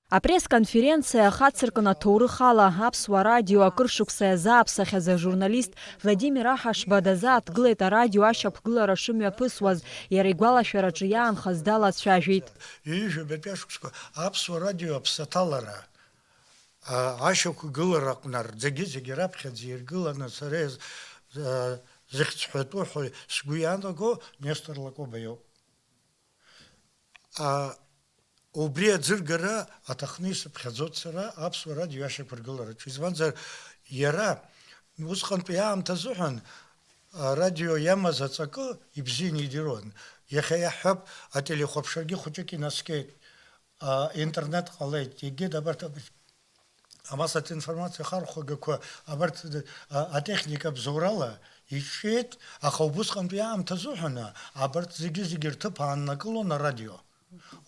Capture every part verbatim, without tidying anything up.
Апресс-конференциа ахацыркын аҭоурых ала, Аԥсуа радио акыр шықәса иазааԥсахьаз ажурналист Владимир Аҳашба дазааҭгылеит арадио ашьақәгылара шымҩаԥысуаз, иара игәалашәараҿы иаанхаз далацәажәеит. Ҩажәа батәи ашықәсқәа Аԥсуа радио аԥсаҭалара, а, ашьақәгылара аҟны зегьы-зегьы раԥхьаӡа иргыланы сара иаз-, а, зыхьӡ ҳәатәу ҳәа сгәы ианаго Нестор Лакоба иоуп. А, убри аӡыргара аҭахны исыԥхьаӡоит сара Аԥсуа радио ашьақәыргылараҿы. Избанзар, иара усҟантәи аамҭа азыҳәан арадио иамаз аҵакы ибзианы идыруан. Иахьа иаҳҳәап, ателехәаԥшрагьы хәыҷык инаскьеит, а, интернет ҟалеит, егьит абарҭ аб-, амассатә информациа ахархәагақәа, абарҭ, а, атехника абзоурала иҿиеит, аха убысҟантәи аамҭа азыҳәан абарҭ зегьы-зегьы рҭыԥ ааннакылон арадио.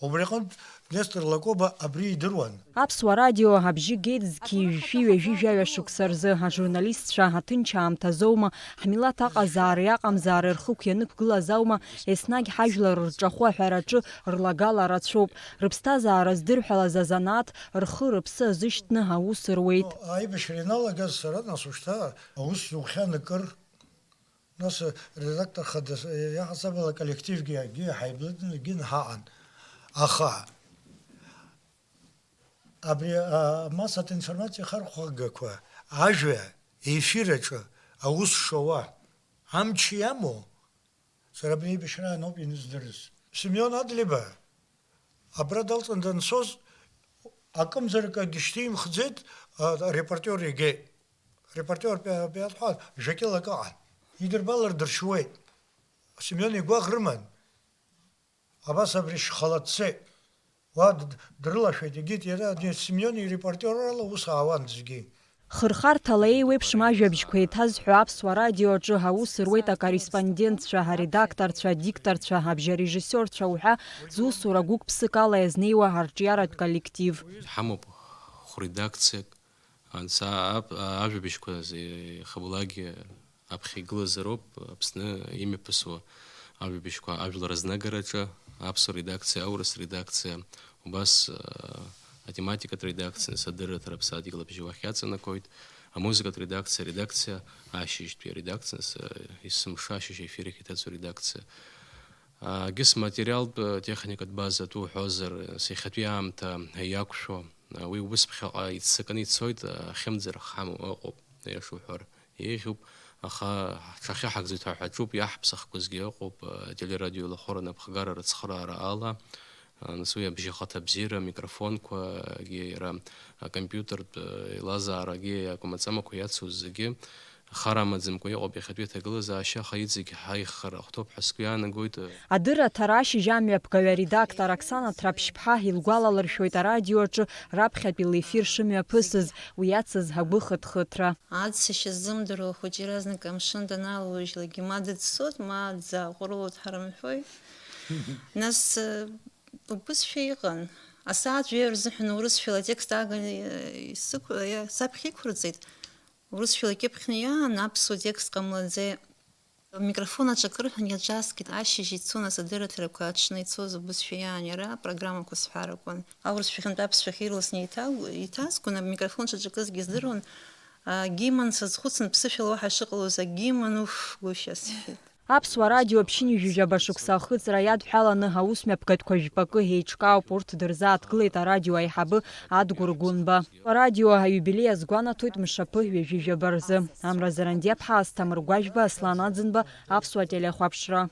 Убри аҟынтә Нестор Лакоба абри идыруан. Аԥсуа радио абжьы геит зқьи жәшәи ҩажәи жәаҩа шықәса рзы. Ажурналистцәа аҭынч аамҭа азоума, ҳмилаҭ аҟазаареи аҟамзаареи рхықә ианықәгылаз аума, еснагь ҳажәлар рҿахәы аҳәараҿы рлагала рацәоуп. Рыԥсҭазаара здырҳәалаз азанааҭ рхы-рыԥсы азышьҭны аус руеит. Ну, аибашьра ианалагаз сара, нас, ушьҭа аус зухьан акыр, нас, редактор хада с-, иаҳасабала аколлективгьы акгьы ҳаиблытәны акгьы нҳаҟан. Аха абри, а, амассатә информациа ахархәагақәа, ажәа, ефир аҿы аус шауа амч иамоу, сара абри аибашьраан ауп ианыздырыз. Семион Адлеиба абра далҵны данцоз, акымзарак агьышьҭимхӡеит, а, арепортиор игеит. Репортиор пиа-, пиа-, жәа-кьылак ыҟан. Идырбалар дыршьуеит. Семион игәаӷ рыман. Абас абри шьхала дцеит. Уа д-, дрылашәеит, егьит иара, ди-, Семион ирепортиорала ус аауан зегьы. Хырхарҭала еиуеиԥшым ажәабжьқәа еиҭазҳәо Аԥсуа радио аҿы аус руеит акорреспондентцәа, аредакторцәа, адикторцәа, абжьарежиссиорцәа уҳәа зусура гәык-ԥсык ала иазнеиуа арҿиаратә коллектив. Ҳамоуп хәредакциак, анца ап-, ажәабжьқәа зи-, хабулагьы аԥхьа игылазароуп Аԥсны имҩаԥысуа ажәабжьқәа ажәлар азнагараҿы, аԥсуа редакциа, аурыс редакциа, убас, а, атематикатә редакциа, нас адырраҭара аԥсадгьыл абжьы уахь иаҵанакуеит, амузыкатә редакциа, аредакциа ашьыжьтәи аредакциа, нас, а, есымша ашьыжь аефир ахь иҭацәу аредакциа. А, егьыс материалтә, а, техникатә база атәы уҳәозар, нас иахьатәи аамҭа иақәшәо, а, уи убыс ԥхьаҟа иццакны ицоит, а, ахьымӡара ҳамоу ыҟоуп, аиаша уҳәар еиӷьуп, аха ҳҽахьаҳагӡоит ҳәа ҳәа ҿуп, иаҳԥсахқәазгьы ыҟоуп, а, телерадио еилахәыра напхгара рыцхыраара ала, а, нас уи абжьы ахаҭа бзиара, амикрофонқәагьы, иара акомпиутертә, а, еилазаарагьы, акәамаҵамақәа иацу зегьы хар амаӡамкәа иҟоуп иахьатәи аҭагылазаашьа, аха иҵегь ҳаиӷьхара ахәҭоуп ҳәа сгәы иаанагоит. Адырраҭара ашьыжь амҩаԥгаҩ аредактор Оксана Ҭраԥшьԥҳа илгәалалыршәоит арадиоаҿы раԥхьатәи лефир шымҩаԥысыз, уи иацыз агәыхыҭхыҭра. Аццышьа ззымдыруа ахәыҷы иаразнак амшын даналоужьлакгьы, ма дыӡсоит, ма дзааҟәырлоит ҳарымҳәои. Нас, э, убысшәа иҟан. Асааҭ жәаҩа рзыҳәан урысшәала атекст ааганы, э, исықә-, э, саԥхьа иқәырҵеит. Урысшәала икьыԥхьны иаан, аԥсуа текст ҟамлаӡеит. Амикрофон аҿы акыр ҳәа иаҿаскит, ашьыжь ицон асадырраҭарақәа аҽны ицоз убысшәа иаан иара апрограммақәа сҳәар акәын. Аурысшәахьынтә аԥсшәахь ирласны еиҭагу-, еиҭазгон, амикрофон шаҿакызгьы здыруан. А, гимн сазхәыцын, ԥсышәала уаҳа шыҟалоз агимн, уф, гәышьа сҳәеит. Аԥсуа радио ԥшьынҩажәижәаба шықәса ахыҵра иадҳәаланы аусмҩаԥгатәқәа жәпакы еиҿкаауп, урҭ дырзааҭгылеит арадио аиҳабы Адгәыр Гәынба. Арадио аиубилеи азгәанаҭоит мшаԥы ҩажәижәаба рзы. Амра Зарандиаԥҳа, Асҭамыр Гәажәба, Аслан Аӡынба, Аԥсуа телехәаԥшра.